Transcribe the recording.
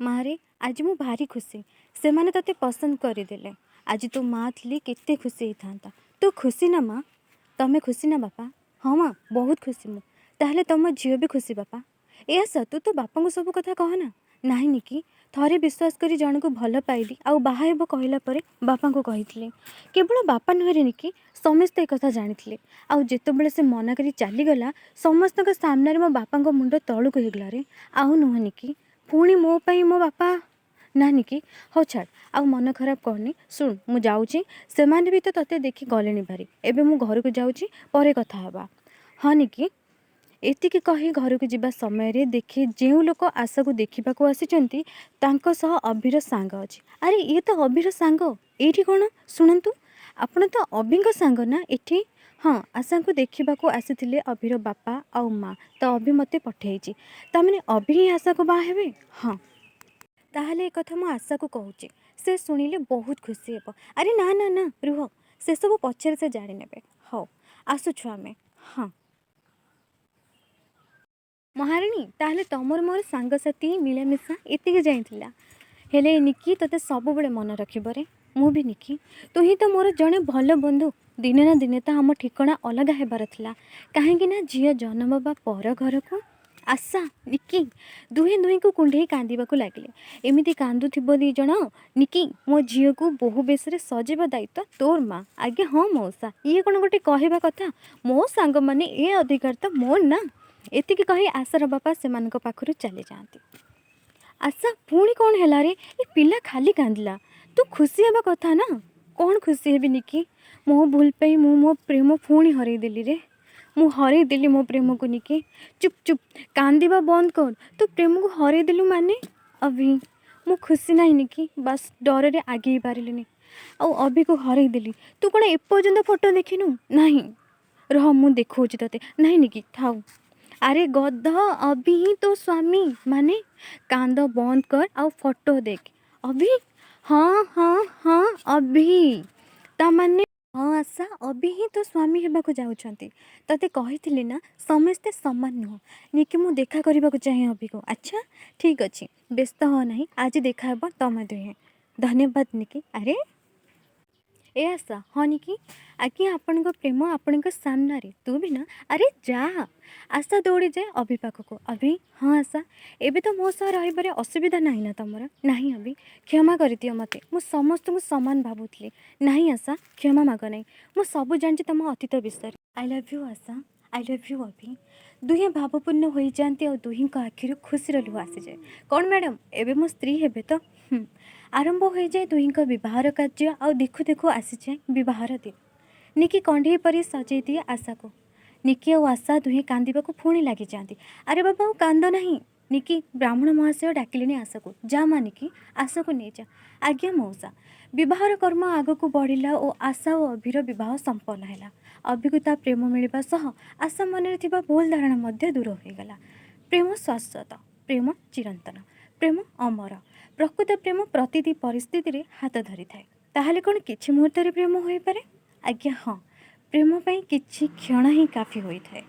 ମାଆରେ, ଆଜି ମୁଁ ଭାରି ଖୁସି। ସେମାନେ ତୋତେ ପସନ୍ଦ କରିଦେଲେ। ଆଜି ତୋ ମାଆ ଥିଲେ କେତେ ଖୁସି ହେଇଥାନ୍ତା। ତୁ ଖୁସି ନା ମା? ତମେ ଖୁସି ନା ବାପା? ହଁ ମା, ବହୁତ ଖୁସି ମୁଁ। ତାହେଲେ ତମ ଝିଅ ବି ଖୁସି ବାପା। ଏ ଆଶା, ତୁ ତୋ ବାପାଙ୍କୁ ସବୁ କଥା କହନା। ନାହିଁ ନିକି, ଥରେ ବିଶ୍ୱାସ କରି ଜଣକୁ ଭଲ ପାଇଲି ଆଉ ବାହା ହେବ କହିଲା ପରେ ବାପାଙ୍କୁ କହିଥିଲି। କେବଳ ବାପା ନୁହେଁରେ ନିକି, ସମସ୍ତେ ଏକଥା ଜାଣିଥିଲେ। ଆଉ ଯେତେବେଳେ ସେ ମନା କରି ଚାଲିଗଲା, ସମସ୍ତଙ୍କ ସାମ୍ନାରେ ମୋ ବାପାଙ୍କ ମୁଣ୍ଡ ତଳକୁ ହେଇଗଲା ରେ। ଆଉ ନୁହଁ ନିକି, ପୁଣି ମୋ ପାଇଁ ମୋ ବାପା। ନା ନିକି, ହଉ ଛାଡ଼, ଆଉ ମନ ଖରାପ କରନି। ଶୁଣ, ମୁଁ ଯାଉଛି। ସେମାନେ ବି ତ ତୋତେ ଦେଖି ଗଲେଣି ଭାରି। ଏବେ ମୁଁ ଘରକୁ ଯାଉଛି, ପରେ କଥା ହେବା। ହଁ ନିକି। ଏତିକି କହି ଘରକୁ ଯିବା ସମୟରେ ଦେଖେ ଯେଉଁ ଲୋକ ଆଶାକୁ ଦେଖିବାକୁ ଆସିଛନ୍ତି, ତାଙ୍କ ସହ ଅଭିର ସାଙ୍ଗ ଅଛି। ଆରେ, ଇଏ ତ ଅଭିର ସାଙ୍ଗ, ଏଇଠି କ'ଣ? ଶୁଣନ୍ତୁ, ଆପଣ ତ ଅଭିଙ୍କ ସାଙ୍ଗ ନା ଏଠି? ହଁ, ଆଶାଙ୍କୁ ଦେଖିବାକୁ ଆସିଥିଲେ ଅଭିର ବାପା ଆଉ ମା, ତ ଅଭି ମୋତେ ପଠେଇଛି। ତାମାନେ ଅଭି ହିଁ ଆଶାକୁ ବାହା ହେବେ? ହଁ। ତାହେଲେ ଏ କଥା ମୁଁ ଆଶାକୁ କହୁଛି, ସେ ଶୁଣିଲେ ବହୁତ ଖୁସି ହେବ। ଆରେ ନା ନା ନା, ରୁହ, ସେସବୁ ପଛରେ ସେ ଜାଣିନେବେ। ହଉ, ଆସୁଛୁ ଆମେ। ହଁ ମହାରାଣୀ, ତାହେଲେ ତମର ମୋର ସାଙ୍ଗସାଥି ମିଳାମିଶା ଏତିକି ଯାଇଥିଲା। ହେଲେ ନିକି ତୋତେ ସବୁବେଳେ ମନେ ରଖିବରେ। ମୁଁ ବି ନିକି, ତୁ ହିଁ ତ ମୋର ଜଣେ ଭଲ ବନ୍ଧୁ। ଦିନେ ନା ଦିନେ ତ ଆମ ଠିକଣା ଅଲଗା ହେବାର ଥିଲା, କାହିଁକି ନା ଝିଅ ଜନ୍ମ ବା ପର ଘରକୁ। ଆଶା, ନିକି ଦୁହେଁ ଦୁହିଁଙ୍କୁ କୁଣ୍ଢେଇ କାନ୍ଦିବାକୁ ଲାଗିଲେ। ଏମିତି କାନ୍ଦୁଥିବ ଦି ଜଣ। ନିକି, ମୋ ଝିଅକୁ ବୋହୂ ବେଶରେ ସଜେଇବା ଦାୟିତ୍ୱ ତୋର ମା। ଆଜ୍ଞା ହଁ ମଉସା। ଇଏ କ'ଣ ଗୋଟେ କହିବା କଥା? ମୋ ସାଙ୍ଗମାନେ, ଏ ଅଧିକାର ତ ମୋର ନା? ଏତିକି କହି ଆଶାର ବାପା ସେମାନଙ୍କ ପାଖରୁ ଚାଲିଯାଆନ୍ତି। ଆଶା, ପୁଣି କ'ଣ ହେଲା ରେ? ଏ ପିଲା ଖାଲି କାନ୍ଦିଲା। ତୁ ଖୁସି ହେବା କଥା ନା? କ'ଣ ଖୁସି ହେବି ନିକି? ମୋ ଭୁଲ ପାଇଁ ମୁଁ ମୋ ପ୍ରେମ ପୁଣି ହରେଇ ଦେଲି ରେ। ମୁଁ ହରେଇ ଦେଲି ମୋ ପ୍ରେମକୁ। ନିକି, ଚୁପ୍ ଚୁପ୍, କାନ୍ଦିବା ବନ୍ଦ କର। ତୁ ପ୍ରେମକୁ ହରେଇ ଦେଲୁ ମାନେ? ଅଭି। ମୁଁ ଖୁସି ନାହିଁ ନିକି, ବାସ୍ ଡରରେ ଆଗେଇ ପାରିଲିନି ଆଉ ଅଭିକୁ ହରେଇ ଦେଲି। ତୁ କ'ଣ ଏପର୍ଯ୍ୟନ୍ତ ଫଟୋ ଦେଖିନୁ? ନାହିଁ, ରହ, ମୁଁ ଦେଖାଉଛି ତୋତେ। ନାହିଁ ନିକି, ଥାଉ। ଆରେ ଗଧ, ଅଭି ହିଁ ତୋ ସ୍ୱାମୀ। ମାନେ? କାନ୍ଦ ବନ୍ଦ କର ଆଉ ଫଟୋ ଦେଖ। ଅଭି? ହଁ ହଁ ହଁ, ଅଭି। ତାମାନେ? ହଁ ଆଶା, ଅଭି ହିଁ ତୋ ସ୍ୱାମୀ ହେବାକୁ ଯାଉଛନ୍ତି। ତତେ କହିଥିଲି ନା, ସମସ୍ତେ ସମାନ ନୁହଁ। ନିକି, ମୁଁ ଦେଖା କରିବାକୁ ଚାହେଁ ଅଭିକୁ। ଆଚ୍ଛା ଠିକ୍ ଅଛି, ବ୍ୟସ୍ତ ହୁଅ ନାହିଁ, ଆଜି ଦେଖା ହେବ ତମେ ଦୁହେଁ। ଧନ୍ୟବାଦ ନିକି। ଆରେ ଏ ଆଶା। ହଁ ନିକି। ଆଜ୍ଞା, ଆପଣଙ୍କ ପ୍ରେମ ଆପଣଙ୍କ ସାମ୍ନାରେ। ତୁ ବି ନା। ଆରେ ଯା। ଆଶା ଦୌଡ଼ିଯାଏ ଅଭି ପାଖକୁ। ଅଭି। ହଁ ଆଶା, ଏବେ ତ ମୋ ସହ ରହିବାରେ ଅସୁବିଧା ନାହିଁ ନା ତମର? ନାହିଁ ଅଭି, କ୍ଷମା କରିଦିଅ ମୋତେ, ମୁଁ ସମସ୍ତଙ୍କୁ ସମାନ ଭାବୁଥିଲି। ନାହିଁ ଆଶା, କ୍ଷମା ମାଗ ନାହିଁ। ମୁଁ ସବୁ ଜାଣିଛି ତମ ଅତୀତ ବିଷୟରେ। I love you Asha. I love you ଅଭି। ଦୁହେଁ ଭାବପୂର୍ଣ୍ଣ ହୋଇଯାଆନ୍ତି ଆଉ ଦୁହିଁଙ୍କ ଆଖିରୁ ଖୁସିର ଲୁହ ଆସିଯାଏ। କ'ଣ ମ୍ୟାଡ଼ାମ୍, ଏବେ ମୋ ସ୍ତ୍ରୀ ହେବେ ତ? ହୁଁ। ଆରମ୍ଭ ହୋଇଯାଏ ଦୁହିଁଙ୍କ ବିବାହର କାର୍ଯ୍ୟ ଆଉ ଦେଖୁ ଦେଖୁ ଆସିଯାଏ ବିବାହର ଦିନ। ନିକି କଣ୍ଢେଇ ପରି ସଜେଇ ଦିଏ ଆଶାକୁ। ନିକି ଆଉ ଆଶା ଦୁହେଁ କାନ୍ଦିବାକୁ ପୁଣି ଲାଗିଯାଆନ୍ତି। ଆରେ ବାବା, ଆଉ କାନ୍ଦ ନାହିଁ। ନିକି, ବ୍ରାହ୍ମଣ ମହାଶୟ ଡାକିଲେଣି ଆଶାକୁ। ଯା ମା ନିକି, ଆଶାକୁ ନେଇଯା। ଆଜ୍ଞା ମଉସା। ବିବାହର କର୍ମ ଆଗକୁ ବଢ଼ିଲା ଓ ଆଶା ଓ ଅଭିର ବିବାହ ସମ୍ପନ୍ନ ହେଲା। ଅଭିକୁ ତା ପ୍ରେମ ମିଳିବା ସହ ଆଶା ମନରେ ଥିବା ଭୁଲ ଧାରଣା ମଧ୍ୟ ଦୂର ହୋଇଗଲା। ପ୍ରେମ ଶାଶ୍ୱତ, ପ୍ରେମ ଚିରନ୍ତନ, ପ୍ରେମ ଅମର। ପ୍ରକୃତ ପ୍ରେମ ପ୍ରତିଟି ପରିସ୍ଥିତିରେ ହାତ ଧରିଥାଏ। ତାହେଲେ କ'ଣ କିଛି ମୁହୂର୍ତ୍ତରେ ପ୍ରେମ ହୋଇପାରେ? ଆଜ୍ଞା ହଁ, ପ୍ରେମ ପାଇଁ କିଛି କ୍ଷଣ ହିଁ କାଫି ହୋଇଥାଏ।